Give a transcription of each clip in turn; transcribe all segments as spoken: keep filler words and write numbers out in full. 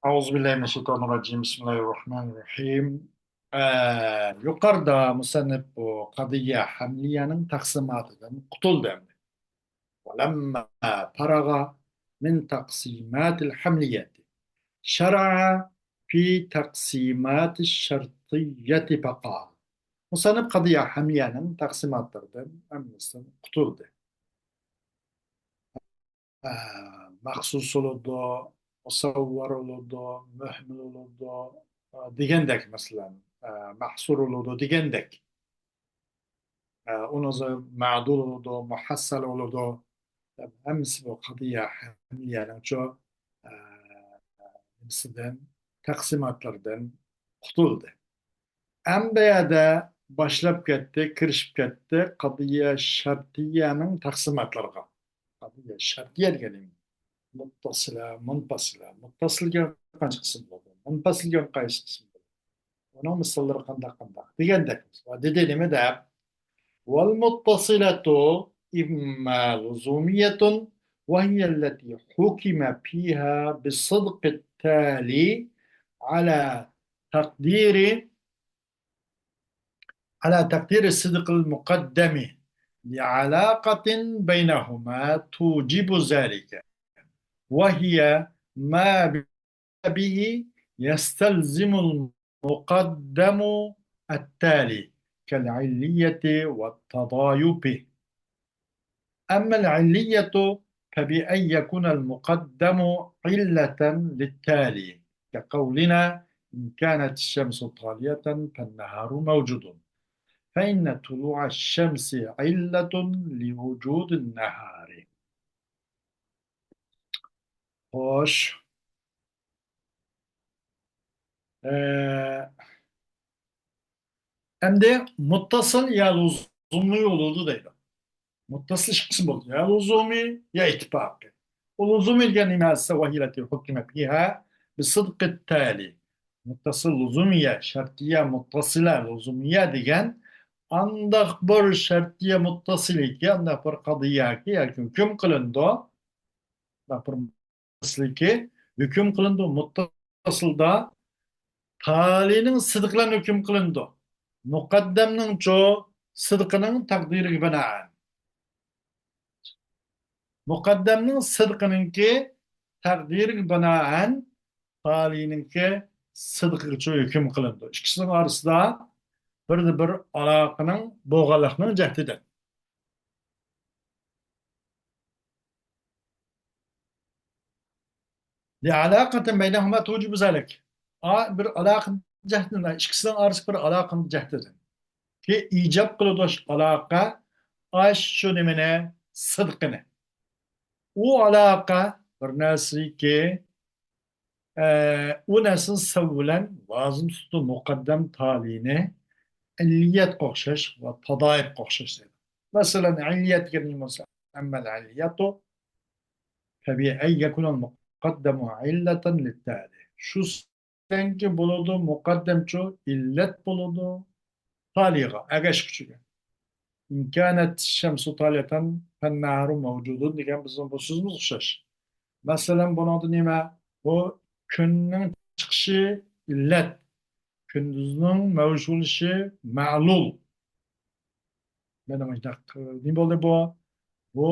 أعوذ بالله من الشيطان الرجيم. بسم الله الرحمن الرحيم. ئە، يۇقىرىدا مۇسەننىپ بۇ قەزىيە ھەملىيەنىڭ تەقسىماتىدىن قۇتۇلدى ئەمدى. ولما فرغ من تقسيمات الحملية شرع في تقسيمات الشرطية فقال. مۇسەننىپ قەزىيە ھەملىيەنىڭ تەقسىماتلىرىدىن ھەممىسىدىن قۇتۇلدى. ئە، مەخسۇس بولىدۇ، مۇسەۋۋەر بولىدۇ، مۇھمىل بولىدۇ، ئە، دېگەندەك، مەسىلەن، ئە، مەھسۇر بولىدۇ دېگەندەك. ئە، ئۇنىڭ ئۆزى مەدۇل بولىدۇ، مۇھەسسەل بولىدۇ. ھەممىسى بۇ قەزىيە ھەملىيەنىڭچۇ، ئە، نېمىسىدىن، تەقسىماتلىرىدىن قۇتۇلدى. ئەمدى بۇ يەردە باشلاپ كەتتى، كىرىشىپ كەتتى قەزىيە شەرتىيەنىڭ تەقسىماتلىرىغا. قەزىيە شەرتىيە دېگەن نېمە؟ مۇتتەسىلە، مۇنپەسىلە. مۇتتەسىل دېگەن قانچە قىسىم بولىدۇ؟ مۇنپەسىل دېگەن قايسى قىسىم بولىدۇ؟ ئۇنىڭ مىساللىرى قانداق، قانداق دېگەندەك. ۋە دېدى نېمە دەپ؟ والمتصلة إما لزومية وهي التي حكم فيها بصدق التالي على تقدير على تقدير الصدق المقدم لعلاقة بينهما توجب ذلك، وهي ما به يستلزم المقدم التالي كالعلية والتضايف. أما العلية فبأن يكون المقدم علة للتالي، كقولنا: إن كانت الشمس طالية فالنهار موجود، فإن طلوع الشمس علة لوجود النهار. خوش. ئە، ئەمدى مۇتتەسىل يا لۇزۇمىي بولىدۇ دەيدۇ. مۇتتەسىل ئىككى قىسىم بولىدۇ. يا لۇزۇمىي، يا ئىتتىپاقىي. ئۇ لۇزۇمىي دېگەن نېمە دېسە، وهي التي حكم فيها بصدق التالي. مۇتتەسىل لۇزۇمىيە، شەرتىيە، مۇتتەسىلە لۇزۇمىيە دېگەن ئانداق بىر شەرتىيە مۇتتەسىلىكى، ئانداق بىر قەزىيەكى ياكى ھۆكۈم قىلىنىدۇ. ئانداق بىر مۇتتەسىلىكى ھۆكۈم قىلىنىدۇ. مۇتتەسىلدا تالىينىڭ سىدىقى بىلەن ھۆكۈم قىلىنىدۇ. مۇقەددەمنىڭچۇ سىدىقىنىڭ تەقدىرىگە بىنائەن. مۇقەددەمنىڭ سىدىقىنىڭكى تەقدىرىگە بىنائەن تالىينىڭكى سىدىقىغىچۇ ھۆكۈم قىلىنىدۇ. ئىككىسىنىڭ ئارىسىدا بىردە بىر ئالاقىنىڭ بولغانلىقىنىڭ جەھىتىدىن. لعلاقة بينهما توجب ذلك. ئا، بىر ئالاقە جەھىتىدىن، ئىككىسىنىڭ ئارىسى بىر ئالاقە جەھىتىدىن. كى ئىجاب قىلىدۇ شۇ ئالاقە، ئاش شۇ نېمىنى، سىدىقىنى. ئۇ ئالاقە بىر نەرسىكى، ئە، ئۇ نەرسىنىڭ سەۋەبى بىلەن لازىم تۇتىدۇ مۇقەددەم تالىينى، ئىللىيەتكە ئوخشاش ۋە تادايىپقا ئوخشاش دەيدۇ. مەسىلەن، ئىللىيەت دېگەن نېمە بولسا، أما العلية فبأن يكون المقدم علة للتالي. شۇ سەنكى بولىدۇ، مۇقەددەمچۇ، ئىللەت بولىدۇ، تالىيغا، ئەگەشكۈچىگە. إن كانت الشمس طالية فالنهار موجود دېگەن بىزنىڭ بۇ سۆزىمىز ئوخشاش. مەسىلەن، بۇنىڭدا نېمە؟ بۇ كۈننىڭ چىقىشى ئىللەت، كۈندۈزنىڭ مەۋجۇت بولۇشى مەلۇم. مانا مۇشۇنداق، نېمە بولدى بۇ؟ بۇ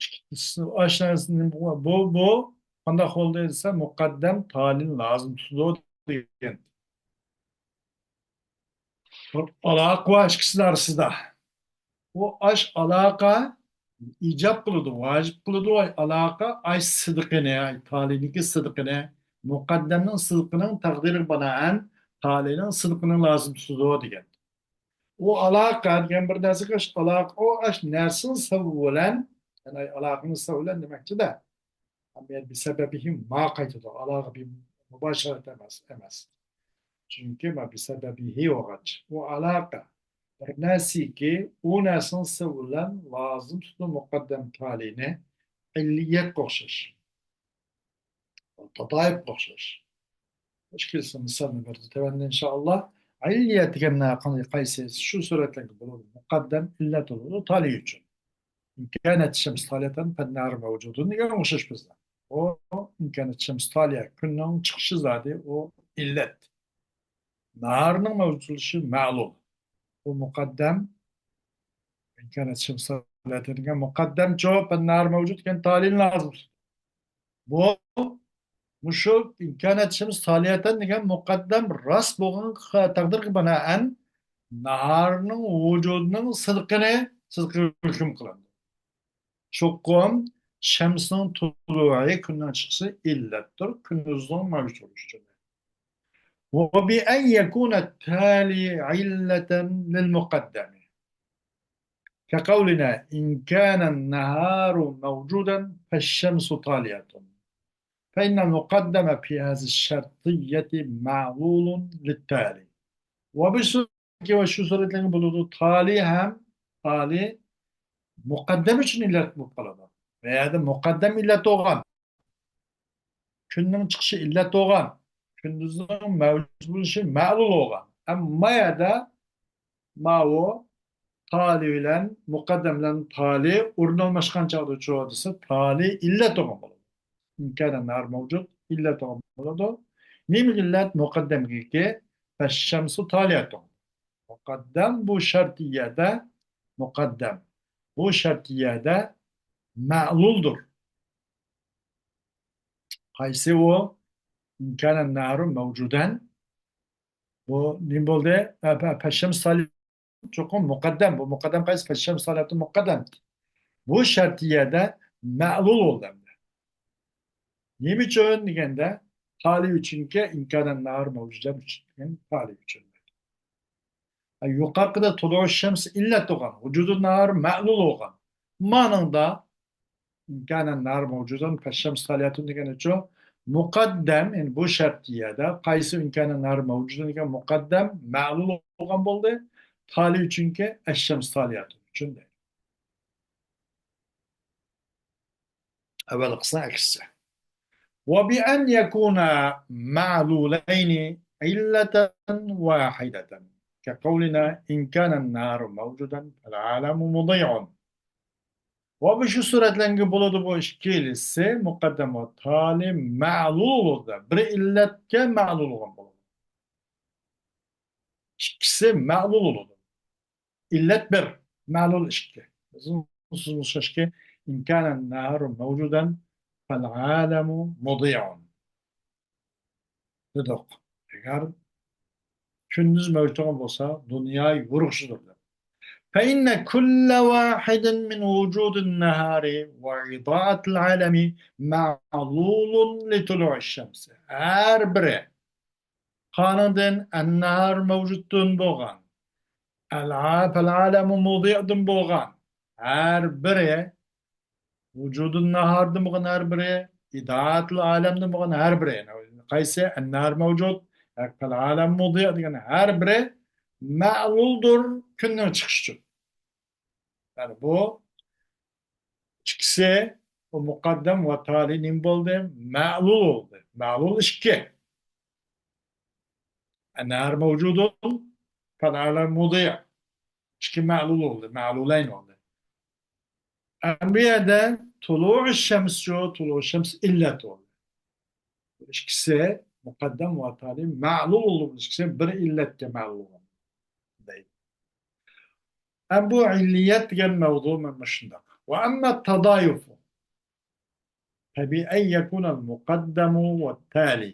ئىككىسى، ئاشۇ نەرسە نېمە بۇ، بۇ، بۇ قانداق بولدى دېسە، مۇقەددەم تالىينى لازىم تۇتىدۇ دېگەن. بىر ئالاقە بار ئىككىسىنىڭ ئارىسىدا. ئۇ ئاش ئالاقە ئىجاب قىلىدۇ، ۋاجىپ قىلىدۇ، ئاي ئالاقە، ئاي سىدىقىنى، ئاي تالىينىڭكى سىدىقىنى، مۇقەددەمنىڭ سىدىقىنىڭ تەقدىرىگە بىنائەن تالىينىڭ سىدىقىنى لازىم تۇتىدۇ دېگەن. ئۇ ئالاقە دېگەن بىر نەرسىگە ئاش ئالاقە، ئۇ ئاش نەرسىنىڭ سەۋەبى بىلەن، يەنى ئاي ئالاقىنىڭ سەۋەبى بىلەن دېمەكچىدە. ئەمما بىسەبەبىھى ما قايتىدۇ. ئالاقە بى مۇباشىرەت ئەمەس، ئەمەس. چۈنكى ما بىسەبەبىھى بولغاچ، ئۇ ئالاقە بىر نەرسىكى، ئۇ نەرسىنىڭ سەۋەبى بىلەن لازىم تۇتىدۇ مۇقەددەم تالىينى، ئىللىيەتكە ئوخشاش، تادايىپقا ئوخشاش. ئىككىلىسى مىسالنى بەردى تۆۋەندە ئىنشائاللا. ئىللىيەت دېگەن قايسى؟ شۇ سۈرەتلەرگە بولىدۇ. مۇقەددەم ئىللەت بولىدۇ تالىي ئۈچۈن. إن كانت الشمس طالية فالنهار موجود دېگەن ئوخشاش بىزدە. ئۇ، ئىن كانەت شەمسۇ تالىيە، كۈننىڭ چىقىشى زادى ئۇ ئىللەت. ناھارنىڭ مەۋجۇت بولۇشى مەلۇل. بۇ مۇقەددەم، ئىن كانەت شەمسۇ تالىيەتەن دېگەن مۇقەددەمچۇ، فەنناھار مەۋجۇت دېگەن تالىينى لازىم. بۇ، مۇشۇ ئىن كانەت شەمسۇ تالىيەتەن دېگەن مۇقەددەم راست بولغان تەقدىرگە بىنائەن، ناھارنىڭ ۋۇجۇدىنىڭ سىدقىنى، سىدقىغا ھۆكۈم قىلىنىدۇ. چوقۇم شەمسنىڭ تۇلۇئى، كۈننىڭ چىقىشى ئىللەتتۇر، كۈندۈزنىڭ مەۋجۇت بولۇشى ئۈچۈن. وبأن يكون التالي علة للمقدم. كقولنا: إن كان النهار موجودا فالشمس طالعة، فإن المقدم في هذه الشرطية معلول للتالي. ۋە بۇ سۈرەتلەرگە، ۋە شۇ سۈرەتلەرگە بولىدۇ، تالىي ھەم تالىي مۇقەددەم ئۈچۈن ئىللەت بولۇپ قالىدۇ. ۋە يەردە مۇقەددەم ئىللەت بولغان، كۈننىڭ چىقىشى ئىللەت بولغان، كۈندۈزنىڭ مەۋجۇت بولۇشى مەلۇل بولغان. ئەمما ما يەردە ماۋۇ تالىي بىلەن مۇقەددەم بىلەن تالىي ئورۇن ئالماشقان چاغدىچۇ دېسە، تالىي ئىللەت بولغان بولىدۇ. ئىن كانەن ناھار مەۋجۇت ئىللەت بولغان بولىدۇ. نېمە ئىللەت؟ مۇقەددەمگىكى فەششەمسۇ تالىيەتۇن. مۇقەددەم بۇ شەرتىيەدە، مۇقەددەم بۇ شەرتىيەدە مەلۇلدۇر. قايسى ئۇ؟ ئىن كانەن ناھارۇ مەۋجۇدەن. بۇ نېمە بولدى؟ ئە، پە-، پەششەمسۇ تالىيەتۇن چوقۇم مۇقەددەم. بۇ مۇقەددەم قايسى؟ فەششەمسۇ تالىيەتۇن مۇقەددەم. بۇ شەرتىيەدە مەلۇل بولدى ئەمدى. نېمە ئۈچۈن دېگەندە، تالىي ئۈچۈنكى، ئىن كانەن ناھار مەۋجۇدەن ئۈچۈن، يەنى تالىي ئۈچۈن. يۇقىرىقىدا تۇلۇئۇ شەمس ئىللەت بولغان، ۋۇجۇدۇ ناھار مەلۇل بولغان. مانىڭدا ئىن كانەن ناھار مەۋجۇدەن فەششەمسۇ تالىيەتۇن دېگەنچۇ، مۇقەددەم، يەنى بۇ شەرتىيەدە قايسى ئىن كانەن ناھار مەۋجۇدەن دېگەن مۇقەددەم مەلۇل بولغان بولدى. تالىي ئۈچۈنكى ئەششەمسۇ تالىيەتۇن ئۈچۈن دەيدۇ. ئەۋۋەلقىسىنىڭ ئەكسىچە. وبأن يكونا معلولين علة واحدة، كقولنا: إن كان النهار موجودا فالعالم مضيء. ۋە بۇ شۇ سۈرەتلەرگە بولىدۇ، بۇ ئىككىلىسى، مۇقەددەم ۋە تالىي، مەلۇل بولىدۇ. بىر ئىللەتكە مەلۇل بولغان بولىدۇ. ئىككىسى مەلۇل بولىدۇ. ئىللەت بىر، مەلۇل ئىككى. بىز ئوخشاشكى، إن كان النهار موجودا فالعالم مضيء دېدۇق. ئەگەر كۈندۈز مەۋجۇت بولسا، دۇنيا يورۇقشىدۇر دەپ. فإن كل واحد من وجود النهار وإضاءة العالم معلول لطلوع الشمس. ھەر بىرى قانىدىن، ئەننەھار مەۋجۇتتىن بولغان، ئەلئا-، فەلئالەمۇ مۇضىئدىن بولغان ھەر بىرى، ۋۇجۇدۇن ناھاردىن بولغان ھەر بىرى، ئىدائەتۇل ئالەمدىن بولغان ھەر بىرى. قايسى؟ ئەننەھار مەۋجۇت، فەلئالەم مۇضىئ دېگەن ھەر بىرى مەلۇلدۇر كۈننىڭ چىقىشى ئۈچۈن. يەنى بۇ ئىككىسى، بۇ مۇقەددەم ۋە تالىي نېمە بولدى؟ مەلۇل بولدى. مەلۇل ئىككى. ئەننەھار مەۋجۇدۇن، فەلئالەم مۇضىئ. ئىككى مەلۇل بولدى، مەلۇلەين بولدى. ئەمما بۇ يەردە تۇلۇئۇ شەمسچۇ، تۇلۇئۇ شەمس ئىللەت بولدى. ئىككىسى، مۇقەددەم ۋە تالىي، مەلۇل بولدى. ئىككىسى بىر ئىللەتكە مەلۇل بولغان دەيدۇ. ئەمما بۇ ئىللىيەت دېگەن مەۋزۇ مانا مۇشۇنداق. وأما التضايف فبأن يكون المقدم والتالي،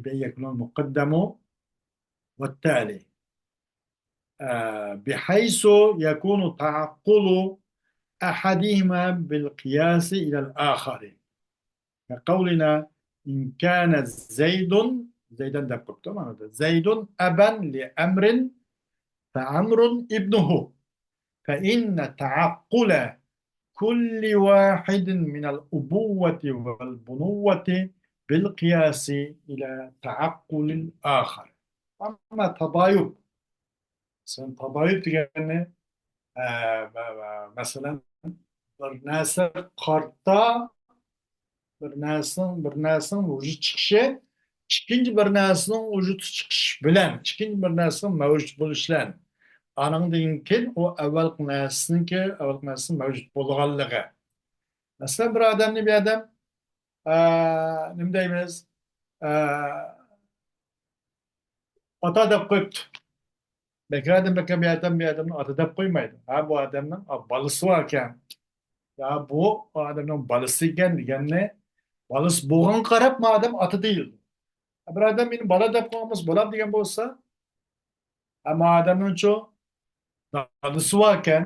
بأن يكون المقدم والتالي، آه، بحيث يكون تعقل أحدهما بالقياس إلى الآخر. كقولنا: إن كان زيد، زيدا دەپ قويۇپتۇ مانا، زيد أبا لعمر فعمر ابنه، فإن تعقل كل واحد من الأبوة والبنوة بالقياس إلى تعقل الآخر. أما تضايف، مەسىلەن، تاضايۇپ دېگەننى، ئە، مە-، مە-، مەسىلەن، بىر نەرسە قارتا، بىر نەرسىنىڭ، بىر نەرسىنىڭ ۋۇجۇد چىقىشى، ئىككىنچى بىر نەرسىنىڭ ۋۇجۇدقا چىقىشى بىلەن، ئىككىنچى بىر نەرسىنىڭ مەۋجۇت بولۇشى بىلەن، ئانىڭدىن كېيىن ئۇ ئەۋۋەلقى نەرسىنىڭكى، ئەۋۋەلقى نەرسىنىڭ مەۋجۇت بولغانلىقى. مەسىلەن، بىر ئادەمنى بىر ئادەم، ئە، نېمە دەيمىز؟ ئە، ئاتا دەپ قويۇپتۇ. بەكرى ئادەم، بەكرى بىر ئادەم بىر ئادەمنى ئاتا دەپ قويمايدۇ. ھە، بۇ ئادەمنىڭ، ئا، بالىسى بار ئىكەن. يا بۇ ئادەمنىڭ بالىسى ئىكەن دېگەننى، بالىسى بولغانغا قاراپ ما ئادەم ئاتا دېيىلىدۇ. بىر ئادەم مېنى بالا دەپ قويغان بولسا، بالام دېگەن بولسا، ئەمما ئادەمنىڭچۇ دادىسى باركەن،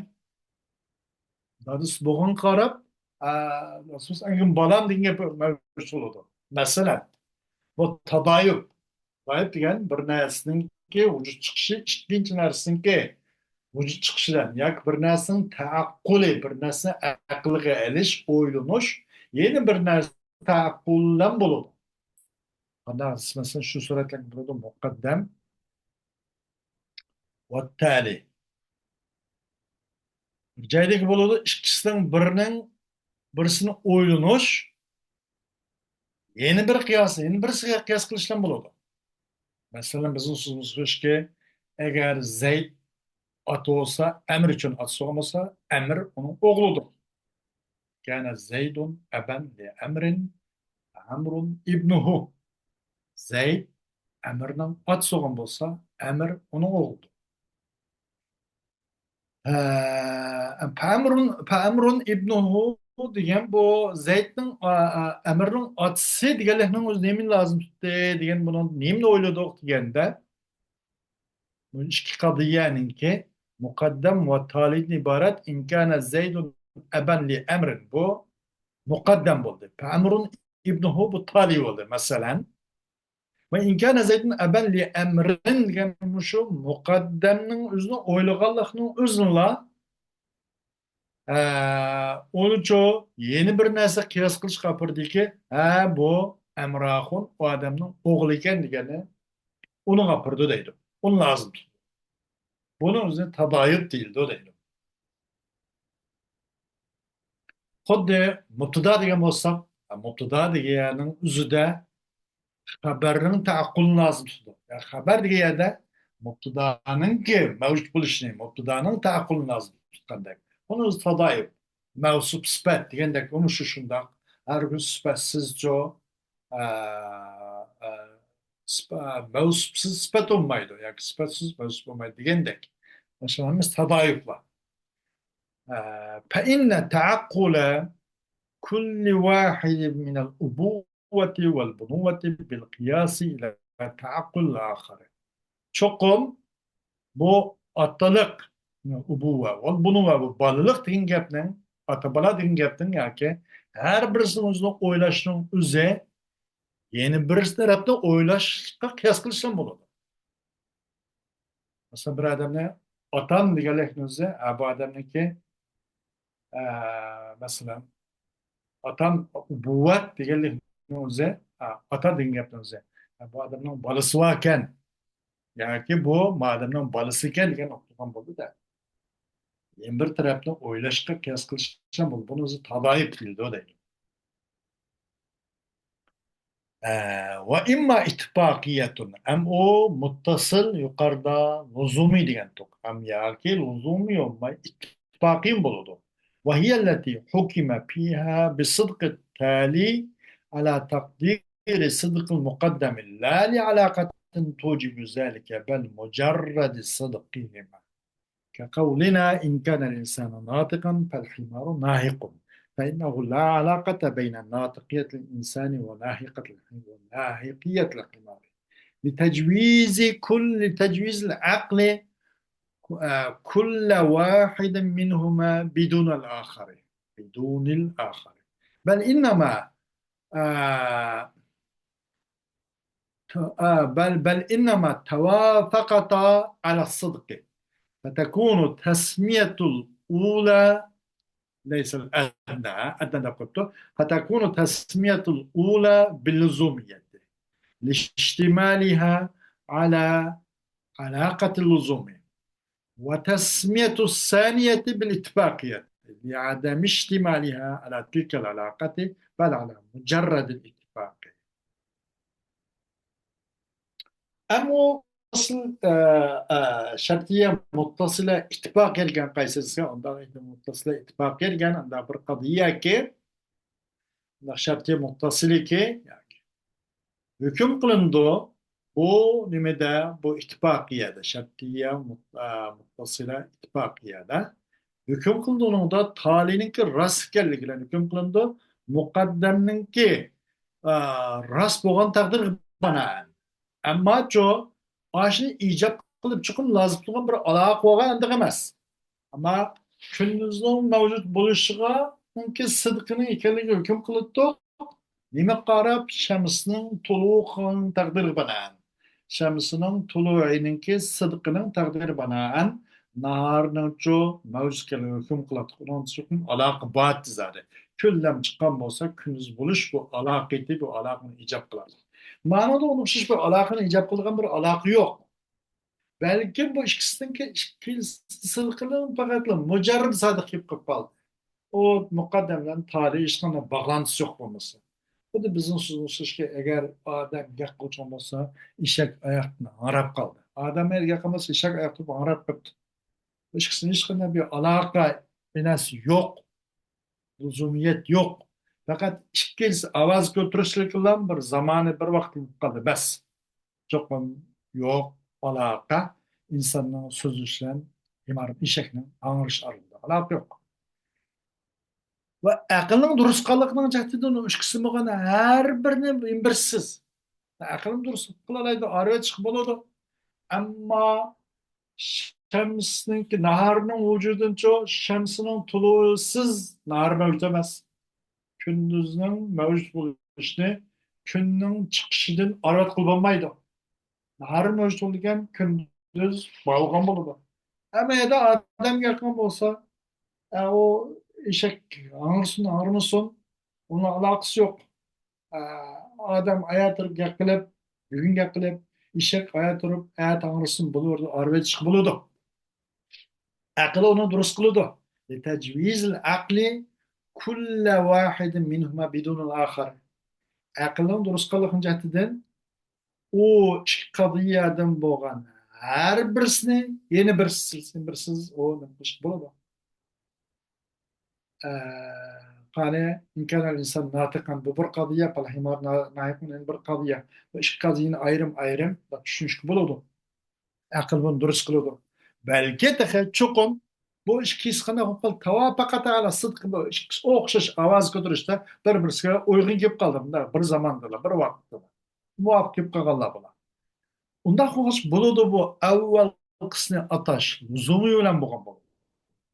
دادىسى بولغانغا قاراپ، ئە، ئەنگىن بالام دېگەن گەپ مەۋجۇت بولىدۇ. مەسىلەن، بۇ تادايۇپ. تادايۇپ دېگەن بىر نەرسىنىڭكى ۋۇجۇد چىقىشى ئىككىنچى نەرسىنىڭكى ۋۇجۇد چىقىشى بىلەن ياكى بىر نەرسىنىڭ تەئەققۇلى، بىر نەرسىنى ئەقىلگە ئېلىش، ئويلىنىش، يەنە بىر نەرسە تەئەققۇل بىلەن بولىدۇ. قانداق دېسە، مەسىلەن، شۇ سۈرەتلەرگە بولىدۇ، مۇقەددەم ۋە تەلى. بىر جايدىكى بولىدۇ، ئىككىسىنىڭ بىرىنىڭ، بىرسىنى ئويلىنىش، يەنە بىر قىياس، يەنە بىرسىگە قىياس قىلىش بىلەن بولىدۇ. مەسىلەن، بىزنىڭ سۆزىمىز شۇكى، ئەگەر زەيد ئاتا بولسا، ئەمىر ئۈچۈن ئاتا بولغان بولسا، ئەمىر ئۇنىڭ ئوغلىدۇر. كان زيد أبا لعمر فعمر ابنه. زەيد ئەمىرنىڭ ئاتىسى بولغان بولسا، ئەمىر ئۇنىڭ ئوغلىدۇر. ھە، فعمر، فعمر ابنه دېگەن بۇ زەيدنىڭ، ئا، ئا، ئەمىرنىڭ ئاتىسى دېگەنلىكنىڭ ئۆزى نېمىنى لازىم تۇتتى دېگەن، بۇنىڭ نېمىنى ئويلىدۇق دېگەندە، بۇ ئىككى قەزىيەنىڭكى مۇقەددەم ۋە تالىدىن ئىبارەت. إن كان زيد أبا لعمر، بۇ مۇقەددەم بولدى. فعمر ابنه بۇ تالى بولدى، مەسىلەن. ۋە إن كان زيد أبا لعمر دېگەن مۇشۇ مۇقەددەمنىڭ ئۆزىنىڭ ئويلىغانلىقىنىڭ ئۆزىنىلا، ئە، ئۇنىچۇ يەنە بىر نەرسە قىياس قىلىشقا ئاپىرىدۇكى، ھە، بۇ ئەمراخۇن ئۇ ئادەمنىڭ ئوغلى ئىكەن دېگەننى ئۇنىڭغا ئاپىرىدۇ دەيدۇ. ئۇنى لازىم تۇتىدۇ. بۇنىڭ ئۆزىنى تادايۇپ دېيىلىدۇ دەيدۇ. خۇددى مۇبتىدا دېگەن بولساق، مۇبتىدا دېگەننىڭ ئۆزىدە خەبەرنىڭ تەئەققۇلىنى لازىم تۇتىدۇ. يەنى خەبەر دېگەن يەردە مۇبتىدانىڭكى مەۋجۇت بولۇشىنى، مۇبتىدانىڭ تەئەققۇلىنى لازىم تۇتقاندەك. ئۇنى ئۆزى تادايۇپ، مەۋسۇپ سۈپەت دېگەندەك، ئۇمۇ شۇ شۇنداق. ھەر بىر سۈپەتسىزچۇ، ئە، ئە، سۈپە-، مەۋسۇپسىز سۈپەت بولمايدۇ ياكى سۈپەتسىز مەۋسۇپ بولمايدۇ دېگەندەك. مۇشۇ ھەممىسى تادايۇپلار. ئە، فإن تعقل كل واحد من الأبوة والبنوة بالقياس على تعقل الآخر. چوقۇم بۇ ئاتىلىق، ئۇبۇۋە، ۋە بۇنىۋە، بۇ بالىلىق دېگەن گەپنىڭ، ئاتا-بالا دېگەن گەپنىڭ ياكى ھەر بىرسىنىڭ ئۆزىنىڭ ئويلاشنىڭ ئۆزى يەنە بىرسى تەرەپتىن ئويلاشقا قىياس قىلىشلا بولىدۇ. مەسىلەن، بىر ئادەمنى ئاتام دېگەنلىكنىڭ ئۆزى، ئە، بۇ ئادەمنىڭكى، ئە، مەسىلەن، ئاتام ئۇبۇۋەت دېگەنلىكنىڭ ئۆزى، ئە، ئاتا دېگەن گەپنىڭ ئۆزى. ئە، بۇ ئادەمنىڭ بالىسى باركەن. ياكى بۇ، بۇ ئادەمنىڭ بالىسى ئىكەن دېگەن ئوخشىغان بولدى-دە. يەنە بىر تەرەپنى ئويلاشقا قىياس قىلىشلا بولىدۇ. بۇنى ئۆزى تادايۇپ دېيىلىدۇ دەيدۇ. ئە، ۋە ئىمما ئىتتىپاقىيەتۇن، ھەم ئۇ مۇتتەسىل يۇقىرىدا لۇزۇمى دېگەنتۇق، ھەم ياكى لۇزۇمى بولماي ئىتتىپاقىي بولىدۇ. وهي التي حكم فيها بصدق التالي على تقدير صدق المقدم لا لعلاقة توجب ذلك بل مجرد صدقهما. كقولنا: إن كان الإنسان ناطقا فالحمار ناهق، فإنه لا علاقة بين ناطقية الإنسان وناهقة الح-، وناهقية الحمار. لتجويز كل، لتجويز العقل، آه، كل واحد منهما بدون الآخر، بدون الآخر. بل إنما، آه، ت-، آه، بل، بل إنما توافقتا على الصدق، فتكون تسمية الأولى، ليس الأدنى، أدنى دەپ قويۇپتۇ. فتكون تسمية الأولى باللزومية لاشتمالها على علاقة اللزوم، وتسمية الثانية بالاتفاقية لعدم اشتمالها على تلك العلاقة بل على مجرد الاتفاق. ئەمما ئەسلى، ئە، ئە، شەرتىيە مۇتتەسىلە ئىتتىپاق كەلگەن قايسى دېسە، ئۇنداق ئىدى مۇتتەسىلە ئىتتىپاق كەلگەن، ئۇنداق بىر قەزىيەكى، شەرتىيە مۇتتەسىلىكى ھۆكۈم قىلىنىدۇ. بۇ نېمىدە؟ بۇ ئىتتىپاقىيەدە، شەرتىيە مۇت-، ئە، مۇتتەسىلە ئىتتىپاقىيەدە ھۆكۈم قىلىنىدۇ. ئۇنىڭدا تالىينىڭكى راست ئىكەنلىكى بىلەن ھۆكۈم قىلىنىدۇ. مۇقەددەمنىڭكى، ئە، راست بولغان تەقدىرگە بىنائەن. ئەمماچۇ، ئاشۇنى ئىجاب قىلىپ چوقۇم لازىم بولغان بىر ئالاقە بولغان ئەندىق ئەمەس. ئەمما كۈندۈزنىڭ مەۋجۇت بولۇشىغا، ئۇنىڭكى سىدقىنىڭ ئىكەنلىكىگە ھۆكۈم قىلىدۇ. نېمىگە قاراپ؟ شەمسنىڭ تولۇق قىلغان تەقدىرىگە بىنائەن. شەمسنىڭ تولۇقىنىڭكى سىدقىنىڭ تەقدىرى بىنائەن ناھارنىڭچۇ مەۋجۇتلۇقىغا ھۆكۈم قىلاتتۇق. ئۇنىڭ ئۈچۈن ئالاقە بار زادى. كۈنلەم چىققان بولسا، كۈندۈز بولۇش بۇ ئالاقىتى، بۇ ئالاقىنى ئىجاب قىلاتتۇق. مانىدا ئۇنىڭغا ئوخشاش بىر ئالاقىنى ئىجاب قىلىدىغان بىر ئالاقە يوق. بەلكىم بۇ ئىككىسىنىڭكى، ئىككىلىسىنىڭ پەقەتلا مۇجەررەد سادىق كېلىپ قېلىپ قالدى. ئۇ مۇقەددەم بىلەن تالىي ھېچقانداق باغلانتىسى يوق بولمىسا. خۇددى بىزنىڭ سۆزىمىزگە، ئەگەر ئادەم گەپ قىلغان بولسا، ئېشەك ئاياقتىن ھاڭراپ قالدى. ئادەم ئەگەر گەپ قىلمىسا، ئېشەك ئاياقتىن ھاڭراپ قېپتۇ. بۇ ئىككىسىنىڭ ھېچقانداق بىر ئالاقە بىناسى يوق. لۇزۇمىيەت يوق. پەقەت ئىككىلىسى ئاۋاز كۆتۈرۈشلۈكلا بىر زامانى، بىر ۋاقىت بولۇپ قالدى، بەس. چوقۇم يوق ئالاقە ئىنساننىڭ سۆزلىشى بىلەن ئىمارەت ئېشەكنىڭ ھاڭرىشى ئارىلىقىدا ئالاقە يوق. ۋە ئەقىلنىڭ دۇرۇس قىلغانلىقىنىڭ جەھىتىدىن ئۇ ئىككىسى بولغان ھەر بىرىنى بىرسىز. ئەقىلمۇ دۇرۇس قىلالايدۇ، ئارىۋەتىشكە بولىدۇ. ئەمما شەمسنىڭكى، ناھارنىڭ ۋۇجۇدىنىچۇ، شەمسنىڭ تولۇقىسىز ناھار مەۋجۇت ئەمەس. كۈندۈزنىڭ مەۋجۇت بولۇشىنى كۈننىڭ چىقىشىدىن ئارىۋەت قىلىپ بولمايدۇ. ناھار مەۋجۇت بولىدىكەن، كۈندۈز بولغان بولىدۇ. ئەمما يەنە ئادەمگە ياققان بولسا، ئە، ئۇ ئېشەك ھاڭرىسۇن، ھاڭرىمىسۇن، ئۇنىڭ ئالاقىسى يوق. ئە، ئادەم ئايا تۇرۇپ گەپ قىلىپ، بۈگۈن گەپ قىلىپ، ئېشەك ئايا تۇرۇپ، ئەتە ھاڭرىسۇن بولۇۋېرىدۇ، ئارىۋەتىشكە بولىدۇ. ئەقىل ئۇنى دۇرۇس قىلىدۇ. لتجويز العقل كل واحد منهما بدون الآخر. ئەقىلنىڭ دۇرۇس قىلغان جەھىتىدىن ئۇ ئىككى قەزىيەدىن بولغان ھەر بىرسىنى يەنە بىرسىز، بىرسىز ئۇ نېمە قىلىشقا بولىدۇ. ئە، قانى، إن كان الإنسان ناطقا، بۇ بىر قەزىيە، فالحمار نا-، ناطق يەنە بىر قەزىيە. بۇ ئىككى قەزىيەنى ئايرىم-ئايرىم چۈشىنىشكە بولىدۇ. ئەقىل بۇنى دۇرۇس قىلىدۇ. بەلكى تېخى چوقۇم بۇ ئىككىسى قانداق بولۇپ قالدى؟ توافقتا على الصدق، بۇ ئىككىسى ئوخشاش ئاۋاز كۆتۈرۈشتە بىر-بىرسىگە ئۇيغۇن كېلىپ قالدى. مۇنداق بىر زاماندا، بىر ۋاقىتتا مۇۋاپىق كېلىپ قالغانلار بۇلار. ئۇنداق بولغاچ بولىدۇ، بۇ ئەۋۋەلقىسىنى ئاتاش لۇزۇمى بىلەن بولغان بولىدۇ.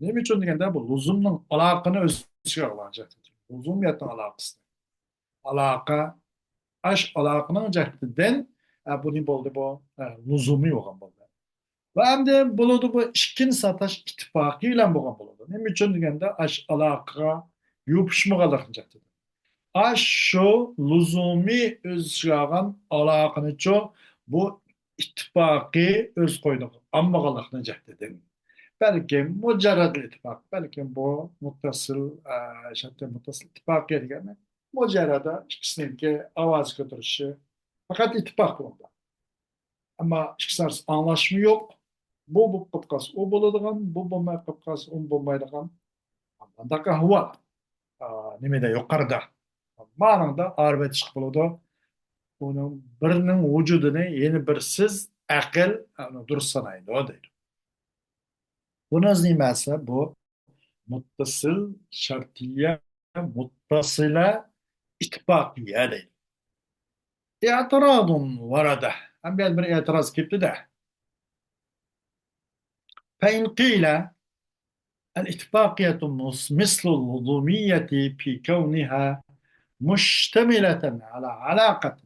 نېمە ئۈچۈن دېگەندە، بۇ لۇزۇمنىڭ ئالاقىنى ئۆز ئىچىگە ئالغان جەھەتتىن. لۇزۇمىيەتنىڭ ئالاقىسى. ئالاقە، ئاش ئالاقىنىڭ جەھىتىدىن، ئە، بۇنى بولدى بۇ، ئە، لۇزۇمى بولغان بولدى. ۋە ئەمدى بولىدۇ بۇ ئىككىنچى ئاتاش ئىتتىپاقى بىلەن بولغان بولىدۇ. نېمە ئۈچۈن دېگەندە، ئاش ئالاقىغا يوپۇشمىغانلىقنى جەھىتىدىن. ئاشۇ لۇزۇمى ئۆز ئىچىگە ئالغان ئالاقىنىچۇ بۇ ئىتتىپاقى ئۆز قوينىغا ئالمىغانلىقنى جەھىتىدىن. بەلكىم مۇجەررەد ئىتتىپاق، بەلكىم بۇ مۇتتەسىل، ئە، شەرتى مۇتتەسىل ئىتتىپاقى دېگەننى مۇجەررەدە ئىككىسىنىڭكى ئاۋاز كۆتۈرۈشى پەقەت ئىتتىپاق بولىدۇ. ئەمما ئىككىسى ئارىسىدا ئاڭلاشما يوق. بۇ بولۇپ قالسا ئۇ بولىدىغان، بۇ بولماي قالسا ئۇ بولمايدىغان. مۇنداق ئەھۋال، ئا، نېمىدە، يۇقىرىدا. مانىڭدا ئارىۋەتىشكە بولىدۇ. ئۇنىڭ بىرىنىڭ ۋۇجۇدىنى يەنە بىرسىز ئەقىل، ئا، دۇرۇس سانايدۇ دەيدۇ. بۇنىڭ نېمىسى بۇ؟ مۇتتەسىل، شەرتىيە، مۇتتەسىلە، ئىتتىپاقىيە دەيدۇ. اعتراض ورد. ئەمدى بىر ئېتىراز كېلىپتۇ-دە. فإن قيل الاتفاقية مثل اللزومية في كونها مشتملة على علاقة،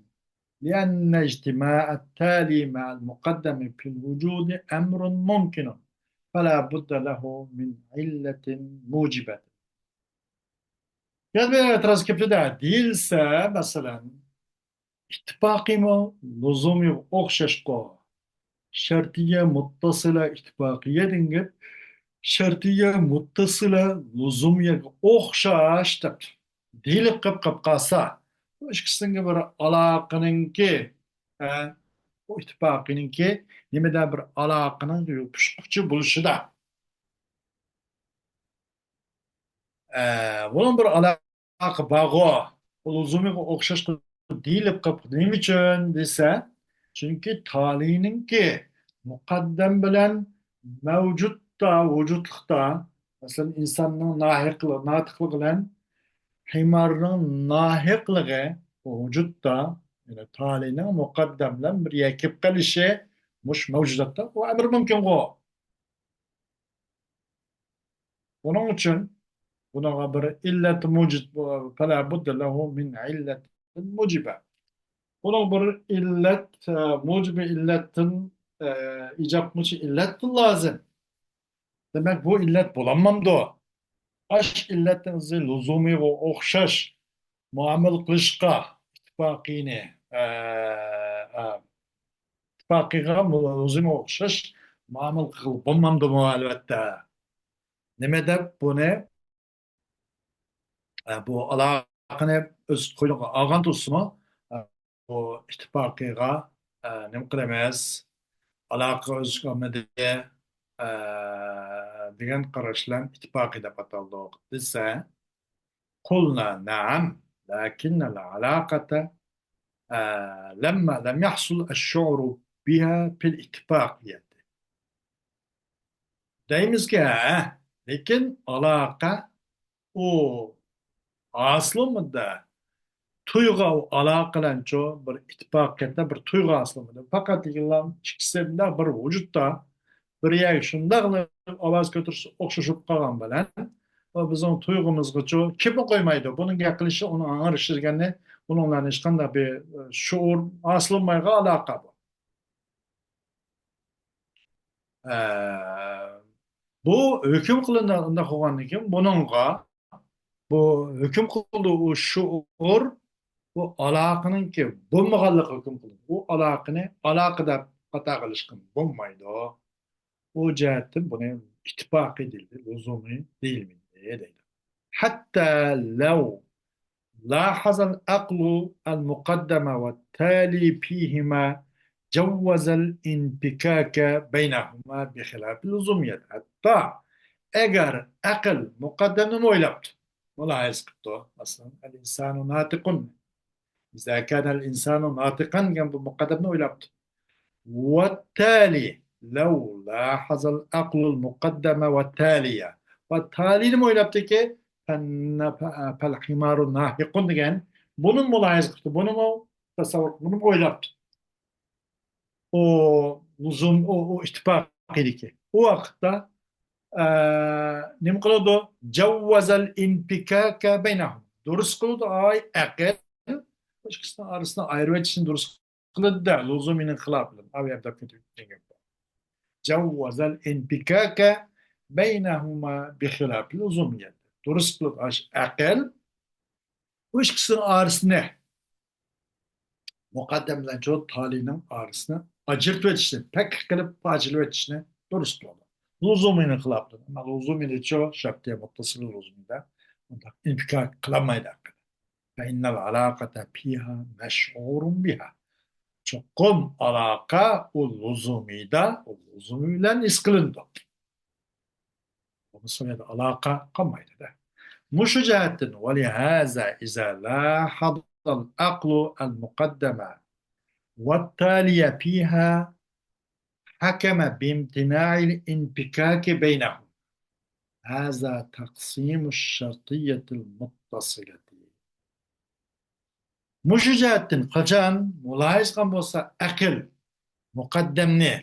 لأن اجتماع التالي مع المقدم في الوجود أمر ممكن، فلا بد له من علة موجبة. يەنە بىر ئېتىراز كېلىپتۇ-دە، دېيىلسە، مەسىلەن، ئىتتىپاقىمۇ لۇزۇمىغا ئوخشاشقۇ. شەرتىيە مۇتتەسىلە ئىتتىپاقىيە دېگەن گەپ، شەرتىيە مۇتتەسىلە لۇزۇمىيەگە ئوخشاش دەپ دېيىلىپ قېلىپ قېلىپ قالسا، بۇ ئىككىسىنىڭكى بىر ئالاقىنىڭكى، ئە، بۇ ئىتتىپاقىنىڭكى نېمىدە بىر ئالاقىنىڭ يوپۇشقۇچى بولۇشىدا. ئە، بۇنىڭ بىر ئالاقە بارغۇ. لۇزۇمىغا ئوخشاشقا دېيىلىپ قېلىپتۇ. نېمە ئۈچۈن دېسە، چۈنكى تالىينىڭكى مۇقەددەم بىلەن مەۋجۇتتا، ۋۇجۇدلۇقتا، مەسىلەن، ئىنساننىڭ ناھىقلىقى، ناتىقلىقى بىلەن ھىمارنىڭ ناھىقلىقى ۋۇجۇدتا، يەنى تالىينىڭ مۇقەددەم بىلەن بىر يەككە كېلىپ قېلىشى مۇشۇ مەۋجۇداتتا ئۇ ئەمرى مۇمكىنغۇ. بۇنىڭ ئۈچۈن بۇنىڭغا بىر ئىللەت مۇجىب، فلا بد له من علة موجبة. بۇنىڭ بىر ئىللەت، ئە، مۇجىبى ئىللەتتىن، ئە، ئىجاب قىلىشى ئىللەتتىن لازىم. دېمەك، بۇ ئىللەت بولالمامدۇ؟ ئاش ئىللەتنىڭ ئۆزى لۇزۇمىغا ئوخشاش مۇئامىلە قىلىشقا ئىتتىپاقىنى، ئە، ئە، ئىتتىپاقىغا لۇزۇمىغا ئوخشاش مۇئامىلە قىلغىلى بولمامدۇمۇ؟ ئەلۋەتتە. نېمە دەپ بۇنى، ئە، بۇ ئالاقىنى ئۆز قوينىغا ئالغان تۇرسىمۇ، ئە، بۇ ئىتتىپاقىغا، ئە، نېمە قىلىمىز؟ ئالاقە ئۆز ئالمىدى، ئە، دېگەن قاراش بىلەن ئىتتىپاقى دەپ ئاتالدۇق دېسە، قۇلنا نەئەم، لەكىننەل ئالاقەتە، ئە، لەممە لەم يەھسۇل ئەششۇئۇرۇ بىھا پىل ئىتتىپاقىيەتى. دەيمىزكى، ھە، لېكىن ئالاقە ئۇ ھاسىلمىدى. تۇيغۇ ئالاقە بىلەنچۇ بىر ئىتتىپاقىيەتتە بىر تۇيغۇ ھاسىلمىدى. پەقەت ئىككىسى بىر ۋۇجۇدتا بىر يەرگە شۇنداقلا ئاۋاز كۆتۈرسە ئوخشىشىپ قالغان بىلەن، ئۇ بىزنىڭ تۇيغۇمىزغىچۇ كېپى قويمايدۇ. بۇنىڭ گەپ قىلىشى، ئۇنىڭ ئاڭرىشى دېگەننى، بۇنىڭ بىلەن ھېچقانداق بىر، ئە، شۇئۇر ھاسىللانمايدىغان ئالاقە بۇ. ئە، بۇ ھۆكۈم قىلىنغان، ئۇنداق بولغاندىن كېيىن بۇنىڭغا بۇ ھۆكۈم قىلىدۇ، ئۇ شۇئۇر، بۇ ئالاقىنىڭكى بولمىغانلىقى ھۆكۈم قىلىدۇ. ئۇ ئالاقىنى ئالاقە دەپ ئاتا قىلىشقا بولمايدۇ. ئۇ جەھەتتىن بۇنى ئىتتىپاقى دېيىلدى، لۇزۇمى دېيىلمىدى دەيدۇ. حتى لو لاحظ العقل المقدم والتالي فيهما جوز الانفكاك بينهما بخلاف اللزومية. ھەتتا ئەگەر ئەقىل مۇقەددەمنىمۇ ئويلاپتۇ، مۇلاھىزە قىپتۇ. مەسىلەن، الإنسان ناطق. إذا كان الإنسان ناطقا دېگەن بۇ مۇقەددەمنى ئويلاپتۇ. والتالي، لو لاحظ العقل المقدم والتالي. ۋە تالىينىمۇ ئويلاپتۇكى، فالحمار ناهق دېگەن. بۇنىمۇ مۇلاھىزە قىپتۇ، بۇنىمۇ تەسەۋۋۇر، بۇنىمۇ ئويلاپتۇ. ئۇ لۇزۇم، ئۇ، ئۇ ئىتتىپاق ئىدىكى. ئۇ ۋاقىتتا، ئە، نېمە قىلىدۇ؟ جوز الانفكاك بينهما. دۇرۇس قىلىدۇ، ئاي، ئەقىل. ئىككىسىنىڭ ئارىسىنى ئايرىۋېتىشنى دۇرۇس قىلىدۇ-دە، لۇزۇمىنىڭ خىلاپى بىلەن. ئاۋۇ يەردە دەپ كېتىۋېتىپ كەتكەن گەپ بار. جوز الانفكاك بينهما بخلاف اللزومية. دۇرۇس قىلىدۇ، ئاش، ئەقىل. بۇ ئىككىسىنىڭ ئارىسىنى مۇقەددەم بىلەن چۇ تالىينىڭ ئارىسىنى ئاجرىتىۋېتىشنى، پەككە قىلىپ پارچىلىۋېتىشنى دۇرۇس قىلىدۇ. لۇزۇمىنىڭ خىلاپىدىن. ئەمما لۇزۇمىنى چۇ شەرتىيە مۇتتەسىل لۇزۇمىدا ئۇنداق ئىنپىكاك قىلالمايدۇ. فإن العلاقة فيها مشعور بها. چوقۇم ئالاقە ئۇ لۇزۇمىدا، ئۇ لۇزۇمى بىلەن ھېس قىلىنىدۇ. بولمىسا يەنە ئالاقە قالمايدۇ-دە. مۇشۇ جەھەتتىن، ولهذا إذا لاحظ العقل المقدم والتالي فيها حكم بامتناع الانفكاك بينهما. هذا تقسيم الشرطية المتصلة. مۇشۇ جەھەتتىن قاچان مۇلاھىزە قىلغان بولسا ئەقىل مۇقەددەمنى،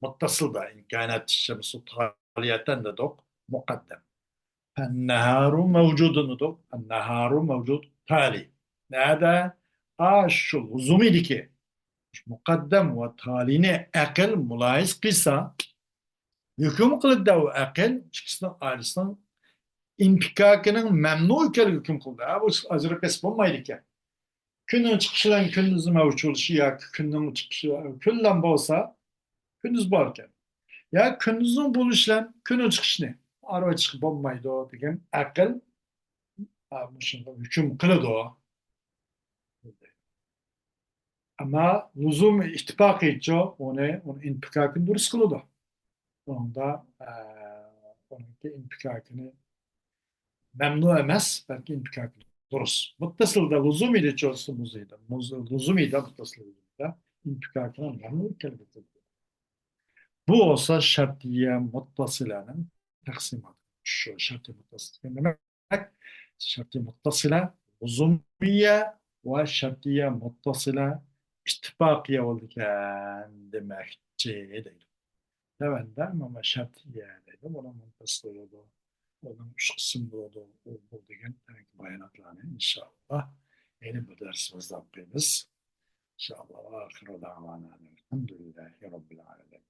مۇتتەسىلدا، إن كانت الشمس طالعة دېدۇق، مۇقەددەم. فالنهار موجود دېدۇق، النهار موجود تالى. نەدە؟ ئاشۇ لۇزۇمىدىكى مۇقەددەم ۋە تالىينى ئەقىل مۇلاھىزە قىلسا، ھۆكۈم قىلىدۇ ئەقىل، ئىككىسىنىڭ ئارىسىنىڭ ئىنپىكاكىنىڭ مەمنۇ ئىكەنلىكىگە ھۆكۈم قىلىدۇ. ھە، بۇ ئاجرىپ بولمايدىكەن. كۈننىڭ چىقىشى بىلەن كۈندۈزنىڭ مەۋجۇت بولۇشى ياكى كۈننىڭ چىقىشى، كۈنلەم بولسا، كۈندۈز باركەن. يا كۈندۈزنىڭ بولۇشى بىلەن كۈننىڭ چىقىشىنى ئايرىۋېتىشقا بولمايدۇ دېگەن ئەقىل، ھە، مۇشۇنىڭغا ھۆكۈم قىلىدۇ. ئەمما لۇزۇم ئىتتىپاقىيچۇ ئۇنى، ئۇنى ئىنپىكاكىنى دۇرۇس قىلىدۇ. ئۇنىڭدا، ئە، ئۇنىڭكى ئىنپىكاكىنى مەمنۇ ئەمەس، بەلكى ئىنپىكاكىنى دۇرۇس. مۇتتەسىلدە لۇزۇمىيدە چوسى مۇزىيدە. لۇزۇمىيدە مۇتتەسىلدە. ئىنتىكاكىنىڭ نەمنى كەلگۈزىدۇ. بۇ بولسا شەرتىيە مۇتتەسىلەنىڭ تەقسىماتى. شۇ شەرتىيە مۇتتەسىلە دېگەن نېمە؟ شەرتىيە مۇتتەسىلە لۇزۇمىيە ۋە شەرتىيە مۇتتەسىلە ئىتتىپاقىيە بولىدىكەن دېمەكچى دەيدۇ. تۆۋەندە مانا شەرتىيە دەيدۇ. بۇنىڭ مۇنتەسىل بولىدۇ. ئۇنىڭ ئۈچ قىسىم بولىدۇ. ئۇ، بۇ دېگەن باياناتلارنى ئىنشائاللا يەنە بىر دەرسىمىزدە ئوقۇيمىز. ئىنشائاللا. وآخر دعوانا أن الحمد لله رب العالمين.